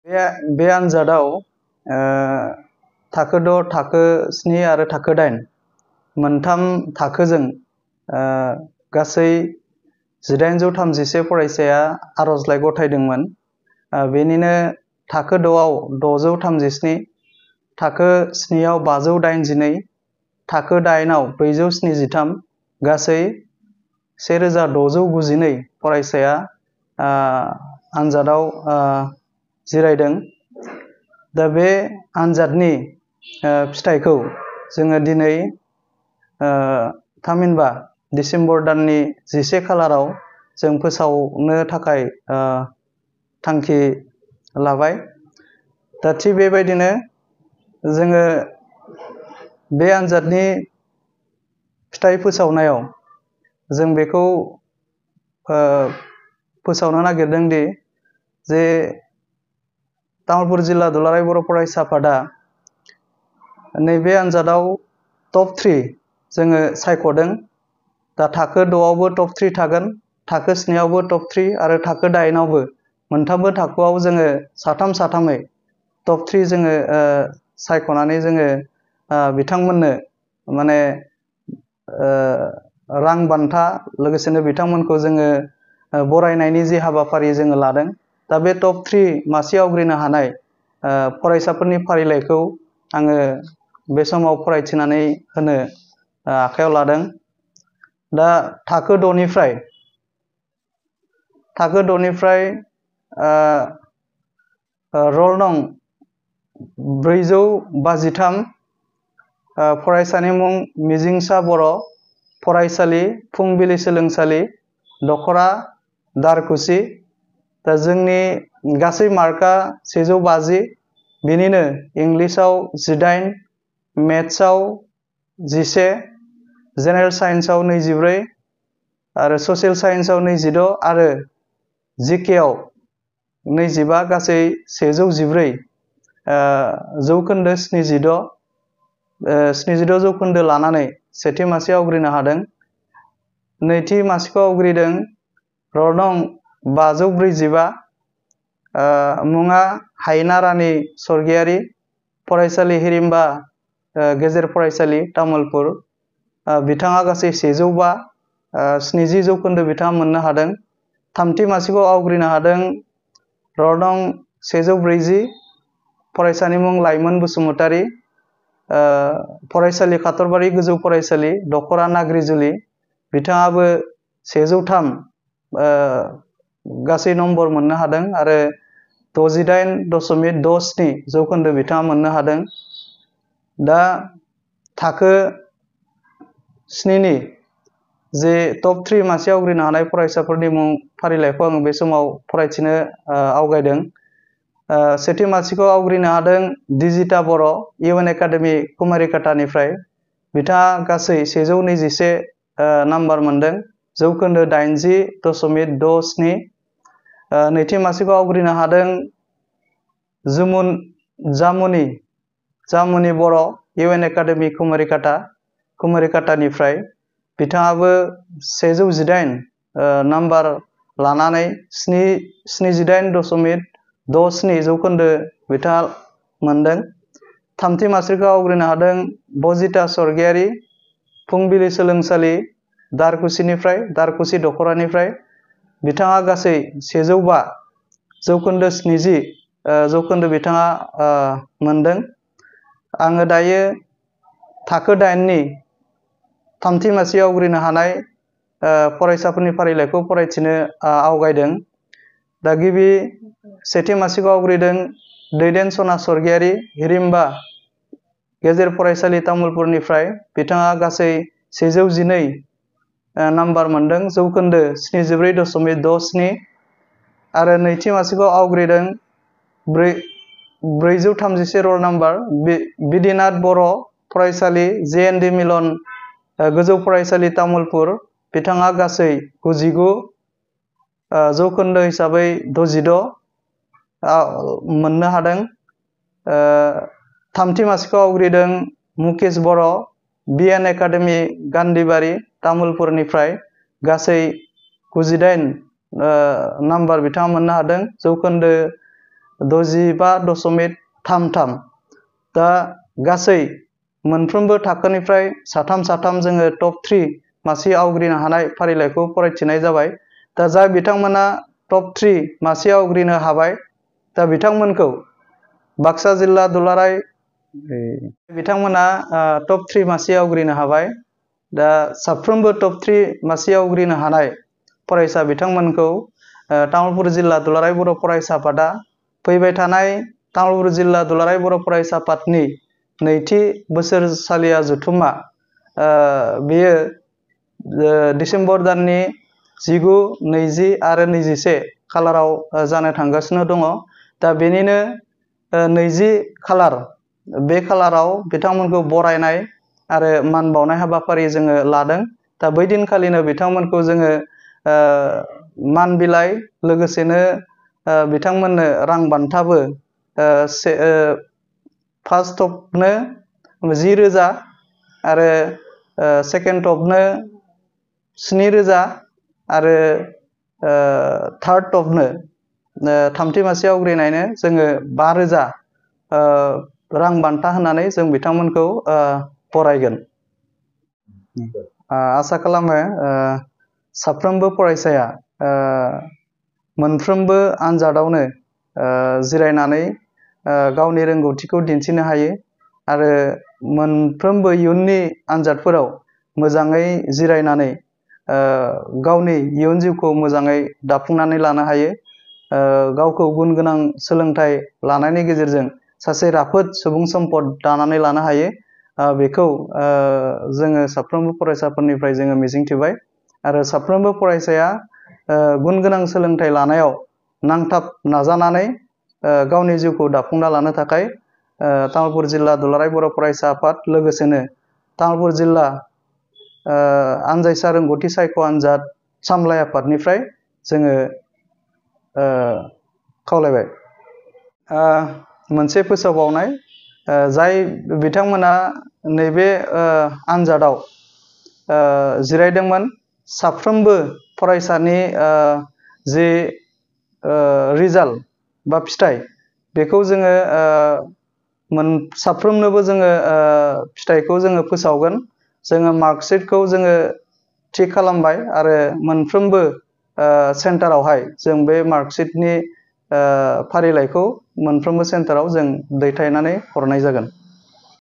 बे आनजादाव थाखो 6, थाखो 7 आरो थाखो 8 मोनथाम थाखोजों गासै 1831 फरायसाया आर'जलाइ गथायदोंमोन। बेनिनो थाखो 6आव 637, थाखो 7आव 582, थाखो 8आव 473, गासै 1692 फरायसाया आनजादाव जिरायदों। दा बे आनजादनि फिथाइखौ जोङो दिनै थामहिनबा डिसेम्बर दाननि 11 खालाराव जों फोसावनो थाखाय थांखि लाबाय। दा थिग बेबायदिनो जोङो बे आनजादनि फिथाइ फोसावनायाव जों बेखौ फोसावनो नागिरदों दि जे तामुलपुर जिल्ला दुलाराय बर' फरायसा आफादा नैबे आनजादाव टप 3 जोङो सायख'दों। दा थाखो 6आवबो टप 3 थागोन, थाखो 7आवबो टप 3 आरो थाखो 8आवबो मोनथामबो थाखोआव जोङो साथामै टप 3 जोङो सायख'नानै जोङो बिथांमोननो माने रां बान्था लोगोसेनो बिथांमोनखौ जोङो बरायनायनि जि हाबाफारि जोङो लादों। दा बे टप 3 मासि आवग्रिनो हानाय फरायसाफोरनि फारिलाइखौ आङो बे समाव फरायथिनानै होनो आखायाव लादों। दा थाखो 6निफ्राय रल नं 453 फरायसानि मुं मिजिंसा बर' फरायसालि फुंबिलि सोलोंसालि दखरा दारखुसि। दा जोंनि गासै मार्कआ 150, बिनिनो इंलिसाव 18, मेथ्सआव 11, जेनेरेल साइन्सआव 24 आरो ससियेल साइन्सआव 26 आरो जिकेआव 25, गासै 114 जौखोन्दो 76 जौखोन्दो लानानै सेथि मासि आवग्रिनो हादों। नैथि मासिखौ आवग्रिदों रल नं 545 मुङा हायना रानि स्वर्गियारि फरायसालि हिरिम्बा गेजेर फरायसालि तामुलपुर। बिथाङा गासै 105, 70 जौखोन्दो बिथाङा मोननो हादों। थामथि मासिखौ आवग्रिनो हादों रल नं 140 फरायसानि मुं लाइमोन बसुमतारी फरायसालि खाथरबारि गोजौ फरायसालि दखरा नाग्रिजुलि। बिथाङाबो 103 गासै नम्बर मोननो हादों आरो 68.67 जौखोन्दो बिथाङा मोननो हादों। दा थाखो 7नि जे टप 3 मासि आवग्रिनो हानाय फरायसाफोरनि मुं फारिलाइखौ आं बे समाव फरायथिनो आवगायदों। सेथि मासिखौ आवग्रिनो हादों दिजिता बर' इउएन एकाडेमि कुमारिकाटानिफ्राय। बिथाङा गासै 121 नाम्बार मोनदों, जौखोन्दो 80.67। नैथि मासिखौ आवग्रिनो हादों जामुनि बर' इउएन एकाडेमि कुमारिकाटानिफ्राय। बिथाङाबो 118 नाम्बार लानानै 78.67 जौखोन्दो बिथाङा मोनदों। थामथि मासिखौ आवग्रिनो हादों बजिता स्वर्गियारि फुंबिलि सोलोंसालि दारखुसि दखरानिफ्राय। बिथाङा गासै 105 जौखोन्दो 70 जौखोन्दो बिथाङा मोनदों। आङो दायो थाखो 8नि थामथि मासि आवग्रिनो हानाय फरायसाफोरनि फारिलाइखौ फरायथिनो आवगायदों। दा सेथि मासिखौ आवग्रिदों दैदेन सना स्वर्गियारि हिरिम्बा गेजेर फरायसालि तामुलपुरनिफ्राय। बिथाङा गासै 112 नाम्बार मोनदों, जौखोन्दो 74.67। आरो नैथि मासिखौ आवग्रिदों 431 रल नाम्बार बिदिनाथ बर' फरायसालि जेएनडि मिलन गोजौ फरायसालि तामुलपुर। बिथाङा गासै 99 जौखोन्दो हिसाबै 66 मोननो हादों। थामथि मासिखौ आवग्रिदों मुकेश बर' बिएन एकाडेमि गान्धीबारि तामुलपुरनिफ्राय। गासै 98 नाम्बार बिथाङा मोननो हादों, जौखोन्दो 65.33 दा गासै मोनफ्रोमबो थाखोनिफ्राय साथाम जोङो टप 3 मासि आवग्रिनो हानाय फारिलाइखौ फरायथिनाय जाबाय। दा जाय बिथांमोना टप 3 मासि आवग्रिनो हाबाय दा बिथांमोनखौ बाक्सा जिल्ला दुलाराय बिथांमोना टप 3 मासि आवग्रिनो हाबाय। दा साफ्रोमबो टप 3 मासि आवग्रिनो हानाय फरायसा बिथांमोनखौ तामुलपुर जिल्ला दुलाराय बर' फरायसा आफादा फैबाय थानाय तामुलपुर जिल्ला दुलाराय बर' फरायसा आफादनि नैथि बोसोरसालिया जथुमा बेयो डिसेम्बर दाननि 19, 20 आरो 21 खालाराव जानो थांगासिनो दङ। दा बेनिनो 20 खालार बे खालाराव बिथांमोनखौ बरायनाय आरो मान बावनाय हाबाफारि जोङो लादों। दा बै दिनखालिनो बिथांमोनखौ जोङो मान बिलाइ लोगोसेनो बिथांमोननो रां बान्थाबो फार्स्ट टपनो 10,000 आरो सेकेन्ड टपनो 7,000 आरो थार्ड टपनो थामथि मासि आवग्रिनायनो जोङो 5,000 रां बान्था होनानै जों बिथांमोनखौ बरायगोन। आसा खालामो साफ्रोमबो फरायसाया मोनफ्रोमबो आनजादावनो जिरायनानै गावनि रोंगौथिखौ दिन्थिनो हायो आरो मोनफ्रोमबो इयुननि आनजादफोराव मोजाङै जिरायनानै गावनि इयुन जिउखौ मोजाङै दाफुंनानै लानो हायो। गावखौ गुन गोनां सोलोंथाइ लानायनि गेजेरजों सासे राफोद सुबुं सम्पद दानानै लानो हायो। बेखौ जोङो साफ्रोमबो फरायसाफोरनिफ्राय जोङो मिजिंथिबाय आरो साफ्रोमबो फरायसाया गुन गोनां सोलोंथाइ लानायाव नांथाब नाजानानै गावनि जिउखौ दाफुंना लानो थाखाय तामुलपुर जिल्ला दुलाराय बर' फरायसा आफाद लोगोसेनो तामुलपुर जिल्ला आनजायसा रोंगौथि सायख' आनजाद सामलाय आफादनिफ्राय जोङो खावलायबाय। मोनसे फोसावबावनाय जाय बिथांमोना नैबे आनजादाव जिरायदोंमोन साफ्रोमबो फरायसानि जि रिजाल्ट बा फिथाइ बेखौ जोङो साफ्रोमनोबो जोङो फिथाइखौ जोङो फोसावगोन। जोङो मार्कशिटखौ जोङो थि खालामबाय आरो मोनफ्रोमबो सेन्टारावहाय जों बे मार्कशिटनि फारिलाइखौ मोनफ्रोमबो सेन्टाराव जों दैथायनानै हरनाय जागोन।